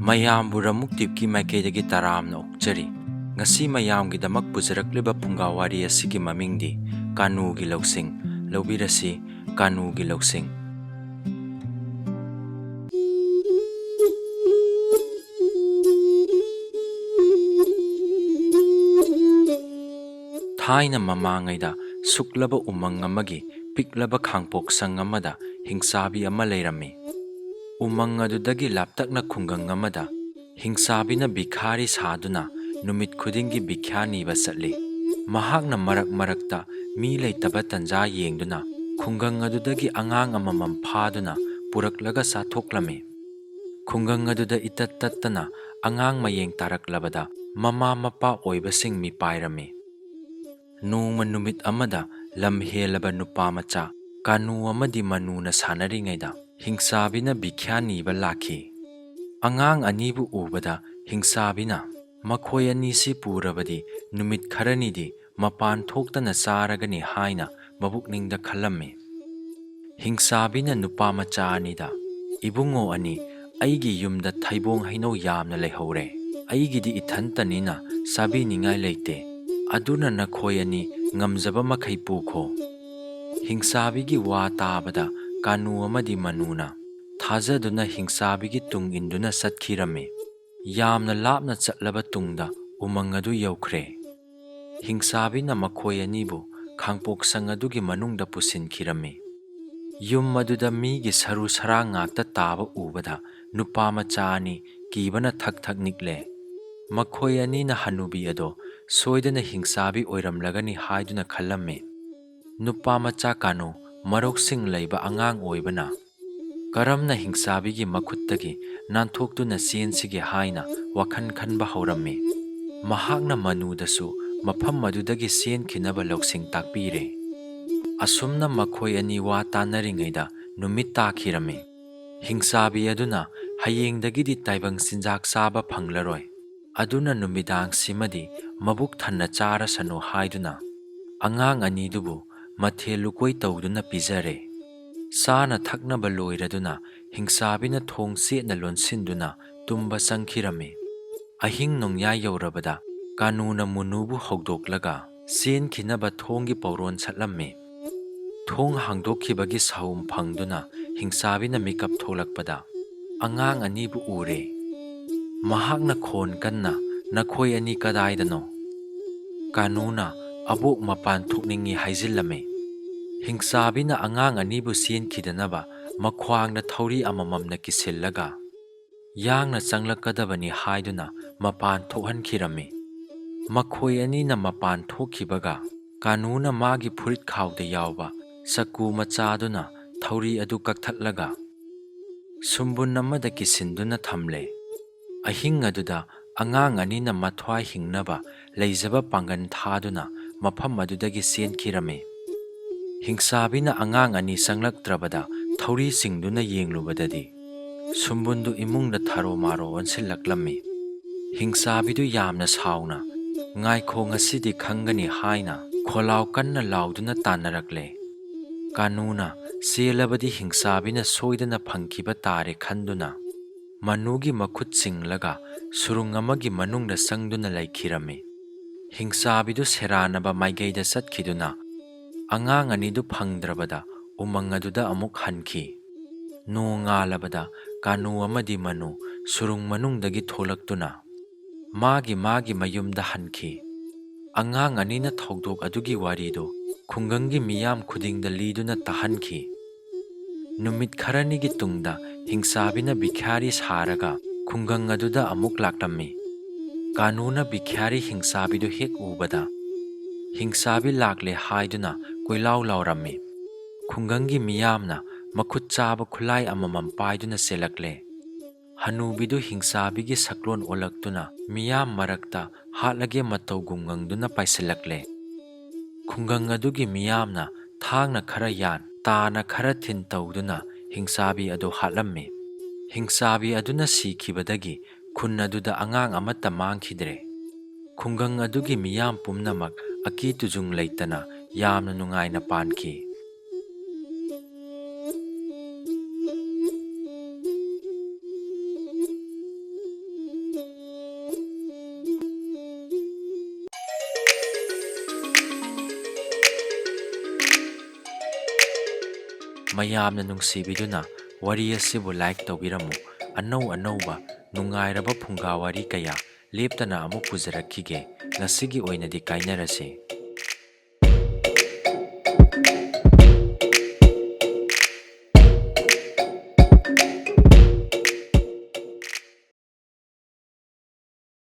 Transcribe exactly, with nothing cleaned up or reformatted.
ꯃꯌꯥꯝꯕꯨ ꯔꯃꯨꯛꯇꯤꯞꯀꯤ ꯃꯥꯏꯀꯩꯗꯒꯤ ꯇꯔꯥꯝꯅ ꯑꯣꯛꯆꯔꯤ꯫ ꯉꯁꯤ ꯃꯌꯥꯝꯒꯤꯗꯃꯛ ꯄꯨꯖꯔꯛꯂꯤꯕ ꯐꯨꯡꯒꯥ ꯋꯥꯔꯤ ꯑꯁꯤꯒꯤ ꯃꯃꯤꯡꯗꯤ ꯀꯥꯅꯨꯒꯤ ꯂꯧꯁꯤꯡ꯫ ꯂꯧꯕꯤꯔꯁꯤ ꯀꯥꯅꯨꯒꯤ ꯂꯧꯁꯤꯡ꯫ ꯊꯥꯏꯅ ꯃꯃꯥꯡꯉꯩꯗ ꯁꯨꯛꯂꯕ ꯎꯃꯪ ꯑꯃꯒꯤ ꯄꯤꯛꯂꯕ ꯈꯥꯡꯄꯣꯛꯁꯪ ꯑꯃꯗ ꯍꯤꯡꯆꯥꯕꯤ ꯑꯃ ꯂꯩꯔꯝꯃꯤ꯫ ꯎꯃꯪ ꯑꯗꯨꯗꯒꯤ ꯂꯥꯞꯇꯛꯅ ꯈꯨꯡꯒꯪ ꯑꯃꯗ ꯍꯤꯡꯆꯥꯕꯤꯅ ꯚꯤꯈꯥꯔꯤ ꯁꯥꯗꯨꯅ ꯅꯨꯃꯤꯠ ꯈꯨꯗꯤꯡꯒꯤ ꯚꯤꯈ꯭ꯌꯥ ꯅꯤꯕ ꯆꯠꯂꯤ꯫ ꯃꯍꯥꯛꯅ ꯃꯔꯛ ꯃꯔꯛꯇ ꯃꯤ ꯂꯩꯇꯕ ꯇꯟꯖꯥ ꯌꯦꯡꯗꯨꯅ ꯈꯨꯡꯒꯪ ꯑꯗꯨꯗꯒꯤ ꯑꯉꯥꯡ ꯑꯃꯃꯝ ꯐꯥꯗꯨꯅ ꯄꯨꯔꯛꯂꯒ ꯆꯥꯊꯣꯛꯂꯝꯃꯤ꯫ ꯈꯨꯡꯒꯪ ꯑꯗꯨꯗ ꯏꯇꯠ ꯇꯠꯇꯅ ꯑꯉꯥꯡ ꯃꯌꯦꯡ ꯇꯥꯔꯛꯂꯕꯗ ꯃꯃꯥ ꯃꯄꯥ ꯑꯣꯏꯕꯁꯤꯡ ꯃꯤꯄꯥꯏꯔꯝꯃꯤ꯫ ꯅꯣꯡꯃ ꯅꯨꯃꯤꯠ ꯑꯃꯗ ꯂꯝ ꯍꯦꯜꯂꯕ ꯅꯨꯄꯥ ꯃꯆꯥ ꯀꯥꯅꯨ ꯑꯃꯗꯤ ꯃꯅꯨꯅ ꯁꯥꯟꯅꯔꯤꯉꯩꯗ ꯍꯤꯡꯆꯥꯕꯤꯅ ꯚꯤꯈ꯭ꯌꯥ ꯅꯤꯕ ꯂꯥꯛꯈꯤ꯫ ꯑꯉꯥꯡ ꯑꯅꯤꯕꯨ ꯎꯕꯗ ꯍꯤꯡꯆꯥꯕꯤꯅ, "ꯃꯈꯣꯏ ꯑꯅꯤꯁꯤ ꯄꯨꯔꯕꯗꯤ ꯅꯨꯃꯤꯠ ꯈꯔꯅꯤꯗꯤ ꯃꯄꯥꯟ ꯊꯣꯛꯇꯅ ꯆꯥꯔꯒꯅꯤ" ꯍꯥꯏꯅ ꯃꯕꯨꯛꯅꯤꯡꯗ ꯈꯜꯂꯝꯃꯤ꯫ ꯍꯤꯡꯆꯥꯕꯤꯅ ꯅꯨꯄꯥ ꯃꯆꯥ ꯑꯅꯤꯗ, "ꯏꯕꯨꯡꯉꯣ ꯑꯅꯤ, ꯑꯩꯒꯤ ꯌꯨꯝꯗ ꯊꯩꯕꯣꯡ ꯍꯩꯅꯧ ꯌꯥꯝꯅ ꯂꯩꯍꯧꯔꯦ꯫ ꯑꯩꯒꯤꯗꯤ ꯏꯊꯟꯇꯅꯤꯅ ꯆꯥꯕꯤꯅꯤꯡꯉꯥꯏ ꯂꯩꯇꯦ꯫ ꯑꯗꯨꯅ ꯅꯈꯣꯏ ꯑꯅꯤ ꯉꯝꯖꯕ ꯃꯈꯩ ꯄꯨꯈꯣ"꯫ ꯍꯤꯡꯆꯥꯕꯤꯒꯤ ꯋꯥ ꯇꯥꯕꯗ ꯀꯥꯅꯨ ꯑꯃꯗꯤ ꯃꯅꯨꯅ ꯊꯥꯖꯗꯨꯅ ꯍꯤꯡꯆꯥꯕꯤꯒꯤ ꯇꯨꯡ ꯏꯟꯗꯨꯅ ꯆꯠꯈꯤꯔꯝꯃꯤ꯫ ꯌꯥꯝꯅ ꯂꯥꯞꯅ ꯆꯠꯂꯕ ꯇꯨꯡꯗ ꯎꯃꯪ ꯑꯗꯨ ꯌꯧꯈ꯭ꯔꯦ꯫ ꯍꯤꯡꯆꯥꯕꯤꯅ ꯃꯈꯣꯏ ꯑꯅꯤꯕꯨ ꯈꯥꯡꯄꯣꯛꯁꯪ ꯑꯗꯨꯒꯤ ꯃꯅꯨꯡꯗ ꯄꯨꯁꯤꯟꯈꯤꯔꯝꯃꯤ꯫ ꯌꯨꯝ ꯑꯗꯨꯗ ꯃꯤꯒꯤ ꯁꯔꯨ ꯁꯔꯥꯡ ꯉꯥꯛꯇ ꯇꯥꯕ ꯎꯕꯗ ꯅꯨꯄꯥ ꯃꯆꯥ ꯑꯅꯤ ꯀꯤꯕꯅ ꯊꯛ ꯊꯛ ꯅꯤꯛꯂꯦ꯫ ꯃꯈꯣꯏ ꯑꯅꯤꯅ ꯍꯅꯨꯕꯤ ꯑꯗꯣ ꯁꯣꯏꯗꯅ ꯍꯤꯡꯆꯥꯕꯤ ꯑꯣꯏꯔꯝꯂꯒꯅꯤ ꯍꯥꯏꯗꯨꯅ ꯈꯜꯂꯝꯃꯤ꯫ ꯅꯨꯄꯥ ꯃꯆꯥ ꯀꯥꯅꯨ ꯃꯔꯧꯁꯤꯡ ꯂꯩꯕ ꯑꯉꯥꯡ ꯑꯣꯏꯕꯅ ꯀꯔꯝꯅ ꯍꯤꯡꯆꯥꯕꯤꯒꯤ ꯃꯈꯨꯠꯇꯒꯤ ꯅꯥꯟꯊꯣꯛꯇꯨꯅ ꯆꯦꯟꯁꯤꯒꯦ ꯍꯥꯏꯅ ꯋꯥꯈꯜ ꯈꯟꯕ ꯍꯧꯔꯝꯃꯤ꯫ ꯃꯍꯥꯛꯅ ꯃꯅꯨꯗꯁꯨ ꯃꯐꯝ ꯑꯗꯨꯗꯒꯤ ꯆꯦꯟꯈꯤꯅꯕ ꯂꯧꯁꯤꯡ ꯇꯥꯛꯄꯤꯔꯦ꯫ ꯑꯁꯨꯝꯅ ꯃꯈꯣꯏ ꯑꯅꯤ ꯋꯥ ꯇꯥꯅꯔꯤꯉꯩꯗ ꯅꯨꯃꯤꯠ ꯇꯥꯈꯤꯔꯝꯃꯤ꯫ ꯍꯤꯡꯆꯥꯕꯤ ꯑꯗꯨꯅ ꯍꯌꯦꯡꯗꯒꯤꯗꯤ ꯇꯥꯏꯕꯪ ꯆꯤꯟꯖꯥꯛ ꯆꯥꯕ ꯐꯪꯂꯔꯣꯏ, ꯑꯗꯨꯅ ꯅꯨꯃꯤꯗꯥꯡꯁꯤꯃꯗꯤ ꯃꯕꯨꯛ ꯊꯟꯅ ꯆꯥꯔꯁꯅꯨ ꯍꯥꯏꯗꯨꯅ ꯑꯉꯥꯡ ꯑꯅꯤꯗꯨꯕꯨ ꯃꯊꯦꯜ ꯂꯨꯀꯣꯏ ꯇꯧꯗꯨꯅ ꯄꯤꯖꯔꯦ꯫ ꯆꯥꯅ ꯊꯛꯅꯕ ꯂꯣꯏꯔꯗꯨꯅ ꯍꯤꯡꯆꯥꯕꯤꯅ ꯊꯣꯡ ꯆꯦꯠꯅ ꯂꯣꯟꯁꯤꯟꯗꯨꯅ ꯇꯨꯝꯕ ꯆꯪꯈꯤꯔꯝꯃꯤ꯫ ꯑꯍꯤꯡ ꯅꯣꯡꯌꯥꯏ ꯌꯧꯔꯕꯗ ꯀꯥꯅꯨꯅ ꯃꯨꯅꯨꯕꯨ ꯍꯧꯗꯣꯛꯂꯒ ꯆꯦꯟꯈꯤꯅꯕ ꯊꯣꯡꯒꯤ ꯄꯧꯔꯣꯟ ꯁꯠꯂꯝꯃꯤ꯫ ꯊꯣꯡ ꯍꯥꯡꯗꯣꯛꯈꯤꯕꯒꯤ ꯁꯥꯎꯝ ꯐꯪꯗꯨꯅ ꯍꯤꯡꯆꯥꯕꯤꯅ ꯃꯤꯀꯞ ꯊꯣꯛꯂꯛꯄꯗ ꯑꯉꯥꯡ ꯑꯅꯤꯕꯨ ꯎꯔꯦ꯫ ꯃꯍꯥꯛꯅ ꯈꯣꯟ ꯀꯟꯅ, "ꯅꯈꯣꯏ ꯑꯅꯤ ꯀꯗꯥꯏꯗꯅꯣ?" ꯀꯥꯅꯨꯅ, "ꯑꯕꯣꯛ ꯃꯄꯥꯟ ꯊꯣꯛꯅꯤꯡꯏ" ꯍꯥꯏꯖꯤꯜꯂꯝꯃꯤ꯫ ꯍꯤꯡꯆꯥꯕꯤꯅ ꯑꯉꯥꯡ ꯑꯅꯤꯕꯨ ꯆꯦꯟꯈꯤꯗꯅꯕ ꯃꯈ꯭ꯋꯥꯡꯗ ꯊꯧꯔꯤ ꯑꯃꯃꯝꯅ ꯀꯤꯁꯤꯜꯂꯒ, ꯌꯥꯡꯅ ꯆꯪꯂꯛꯀꯗꯕꯅꯤ ꯍꯥꯏꯗꯨꯅ ꯃꯄꯥꯟ ꯊꯣꯛꯍꯟꯈꯤꯔꯝꯃꯤ꯫ ꯃꯈꯣꯏ ꯑꯅꯤꯅ ꯃꯄꯥꯟ ꯊꯣꯛꯈꯤꯕꯒ ꯀꯥꯅꯨꯅ ꯃꯥꯒꯤ ꯐꯨꯔꯤꯠ ꯈꯥꯎꯗ ꯌꯥꯎꯕ ꯆꯀꯨ ꯃꯆꯥꯗꯨꯅ ꯊꯧꯔꯤ ꯑꯗꯨ ꯀꯛꯊꯠꯂꯒ ꯁꯨꯝꯕꯨꯟ ꯑꯃꯗ ꯀꯤꯁꯤꯟꯗꯨꯅ ꯊꯝꯂꯦ꯫ ꯑꯍꯤꯡ ꯑꯗꯨꯗ ꯑꯉꯥꯡ ꯑꯅꯤꯅ ꯃꯊ꯭ꯋꯥꯏ ꯍꯤꯡꯅꯕ ꯂꯩꯖꯕ ꯄꯥꯡꯒꯜ ꯊꯥꯗꯨꯅ ꯃꯐꯝ ꯑꯗꯨꯗꯒꯤ ꯆꯦꯟꯈꯤꯔꯝꯃꯤ꯫ ꯍꯤꯡꯆꯥꯕꯤꯅ ꯑꯉꯥꯡ ꯑꯅꯤ ꯆꯪꯂꯛꯇ꯭ꯔꯕꯗ ꯊꯧꯔꯤ ꯆꯤꯡꯗꯨꯅ ꯌꯦꯡꯂꯨꯕꯗꯗꯤ ꯁꯨꯝꯕꯨꯟꯗꯨ ꯏꯃꯨꯡꯗ ꯊꯥꯔꯣ ꯃꯥꯔꯣ ꯑꯣꯟꯁꯤꯜꯂꯛꯂꯝꯃꯤ꯫ ꯍꯤꯡꯆꯥꯕꯤꯗꯨ ꯌꯥꯝꯅ ꯁꯥꯎꯅ, "ꯉꯥꯏꯈꯣ, ꯉꯁꯤꯗꯤ ꯈꯪꯒꯅꯤ" ꯍꯥꯏꯅ ꯈꯣꯜꯂꯥꯎ ꯀꯟꯅ ꯂꯥꯎꯗꯨꯅ ꯇꯥꯟꯅꯔꯛꯂꯦ꯫ ꯀꯥꯅꯨꯅ ꯆꯦꯜꯂꯕꯗꯤ ꯍꯤꯡꯆꯥꯕꯤꯅ ꯁꯣꯏꯗꯅ ꯐꯪꯈꯤꯕ ꯇꯥꯔꯦ ꯈꯟꯗꯨꯅ ꯃꯅꯨꯒꯤ ꯃꯈꯨꯠ ꯆꯤꯡꯂꯒ ꯁꯨꯔꯨꯡ ꯑꯃꯒꯤ ꯃꯅꯨꯡꯗ ꯆꯪꯗꯨꯅ ꯂꯩꯈꯤꯔꯝꯃꯤ꯫ ꯍꯤꯡꯆꯥꯕꯤꯗꯨ ꯁꯦꯔꯥꯟꯅꯕ ꯃꯥꯏꯀꯩꯗ ꯆꯠꯈꯤꯗꯨꯅ ꯑꯉꯥꯡ ꯑꯅꯤꯗꯨ ꯐꯪꯗ꯭ꯔꯕꯗ ꯎꯃꯪ ꯑꯗꯨꯗ ꯑꯃꯨꯛ ꯍꯟꯈꯤ꯫ ꯅꯣꯡꯉꯥꯜꯂꯕꯗ ꯀꯥꯅꯨ ꯑꯃꯗꯤ ꯃꯅꯨ ꯁꯨꯔꯨꯡ ꯃꯅꯨꯡꯗꯒꯤ ꯊꯣꯛꯂꯛꯇꯨꯅ ꯃꯥꯒꯤ ꯃꯥꯒꯤ ꯃꯌꯨꯝꯗ ꯍꯟꯈꯤ꯫ ꯑꯉꯥꯡ ꯑꯅꯤꯅ ꯊꯧꯗꯣꯛ ꯑꯗꯨꯒꯤ ꯋꯥꯔꯤꯗꯨ ꯈꯨꯡꯒꯪꯒꯤ ꯃꯤꯌꯥꯝ ꯈꯨꯗꯤꯡꯗ ꯂꯤꯗꯨꯅ ꯇꯥꯍꯟꯈꯤ꯫ ꯅꯨꯃꯤꯠ ꯈꯔꯅꯤꯒꯤ ꯇꯨꯡꯗ ꯍꯤꯡꯆꯥꯕꯤꯅ ꯚꯤꯈ꯭ꯌꯥꯔꯤ ꯁꯥꯔꯒ ꯈꯨꯡꯒꯪ ꯑꯗꯨꯗ ꯑꯃꯨꯛ ꯂꯥꯛꯂꯝꯃꯤ꯫ ꯀꯥꯅꯨꯅ ꯚꯤꯈ꯭ꯌꯥꯔꯤ ꯍꯤꯡꯆꯥꯕꯤꯗꯨ ꯍꯦꯛ ꯎꯕꯗ ꯍꯤꯡꯆꯥꯕꯤ ꯂꯥꯛꯂꯦ ꯍꯥꯏꯗꯨꯅ ꯀꯣꯏꯂꯥꯎ ꯂꯥꯎꯔꯝꯃꯤ꯫ ꯈꯨꯡꯒꯪꯒꯤ ꯃꯤꯌꯥꯝꯅ ꯃꯈꯨꯠ ꯆꯥꯕ ꯈꯨꯠꯂꯥꯏ ꯑꯃꯃꯝ ꯄꯥꯏꯗꯨꯅ ꯆꯦꯜꯂꯛꯂꯦ꯫ ꯍꯅꯨꯕꯤꯗꯨ ꯍꯤꯡꯆꯥꯕꯤꯒꯤ ꯁꯛꯂꯣꯟ ꯑꯣꯜꯂꯛꯇꯨꯅ ꯃꯤꯌꯥꯝ ꯃꯔꯛꯇ ꯍꯥꯠꯂꯒꯦ ꯃꯇꯧ ꯒꯨꯝ ꯉꯪꯗꯨꯅ ꯄꯥꯏꯁꯤꯜꯂꯛꯂꯦ꯫ ꯈꯨꯡꯒꯪ ꯑꯗꯨꯒꯤ ꯃꯤꯌꯥꯝꯅ ꯊꯥꯡꯅ ꯈꯔ ꯌꯥꯟ, ꯇꯥꯅ ꯈꯔ ꯊꯤꯟ ꯇꯧꯗꯨꯅ ꯍꯤꯡꯆꯥꯕꯤ ꯑꯗꯨ ꯍꯥꯠꯂꯝꯃꯤ꯫ ꯍꯤꯡꯆꯥꯕꯤ ꯑꯗꯨꯅ ꯁꯤꯈꯤꯕꯗꯒꯤ ꯈꯨꯟ ꯑꯗꯨꯗ ꯑꯉꯥꯡ ꯑꯃꯠꯇ ꯃꯥꯡꯈꯤꯗ꯭ꯔꯦ꯫ ꯈꯨꯡꯒꯪ ꯑꯗꯨꯒꯤ ꯃꯤꯌꯥꯝ ꯄꯨꯝꯅꯃꯛ ꯑꯀꯤ ꯇꯨꯖꯨꯡ ꯂꯩꯇꯅ ꯌꯥꯝꯅ ꯅꯨꯡꯉꯥꯏꯅ ꯄꯥꯟꯈꯤ꯫ ꯃꯌꯥꯝꯅ ꯅꯨꯡꯁꯤꯕꯤꯗꯨꯅ ꯋꯥꯔꯤ ꯑꯁꯤꯕꯨ like ꯇꯧꯕꯤꯔꯝꯃꯨ꯫ ꯑꯅꯧ ꯑꯅꯧꯕ ꯅꯨꯡꯉꯥꯏꯔꯕ ꯐꯨꯡꯒꯥ ꯋꯥꯔꯤ ꯀꯌꯥ ꯂꯦꯞꯇꯅ ꯑꯃꯨꯛ ꯄꯨꯖꯔꯛꯈꯤꯒꯦ꯫ ꯉꯁꯤꯒꯤ ꯑꯣꯏꯅꯗꯤ ꯀꯥꯏꯅꯔꯁꯤ꯫